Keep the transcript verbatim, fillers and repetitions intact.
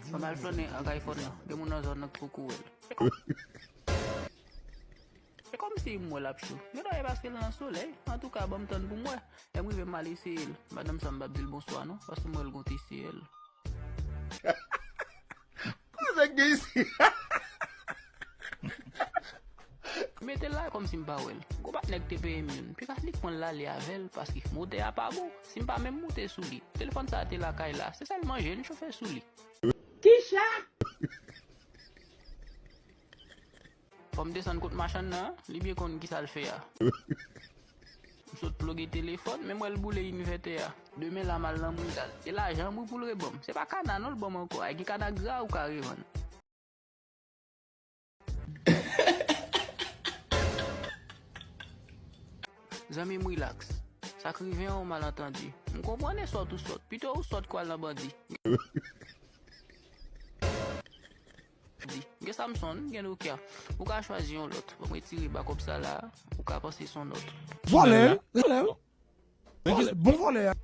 Fò m al flannen ak iPhone lan. Gen moun nan zòn nan ki poko wè l. Se kòm, se kòmsi m wè l ap cho. Gen dwa e paske l nan solèy. Antouka, ban m tann pou m wè. Lè m rive, m al eseye l. Madanm sa, m p ap di l bonswa non, paske m wè l gon ti siyèl. Kòman sa k gen isi? M mete l la kòmsi m pa wè l. Gon patnè k te peye m youn. Pika li k pran l ale avè l, paske motè a pa bon. Si m pa menm moute sou li. Telefòn sa a te lakay la. Se sèl manje n chofe sou li. Kicha! Fò m desann kot machann nan, li byen konn kisa l fè a. M sot ploge telefòn, men m wè l boule invètè a. Demen la m al nan mouda l. Se lajan m wi pou l reban m. Se pa kana non l ban m ankò. Ay gen kana gra ou ka revann. Zanmi m rilaks. Sa k rive an yon malantandi. M konprann e sòt ou sòt. Pito ou sòt k w al nan bandi. Di, gen Samson, gen Nokia. Ou ka chwazi yon lòt. Ban m retire bakòp sa la, ou ka panse s on nòt. Vòlè, vòlè. Bon vòlè a.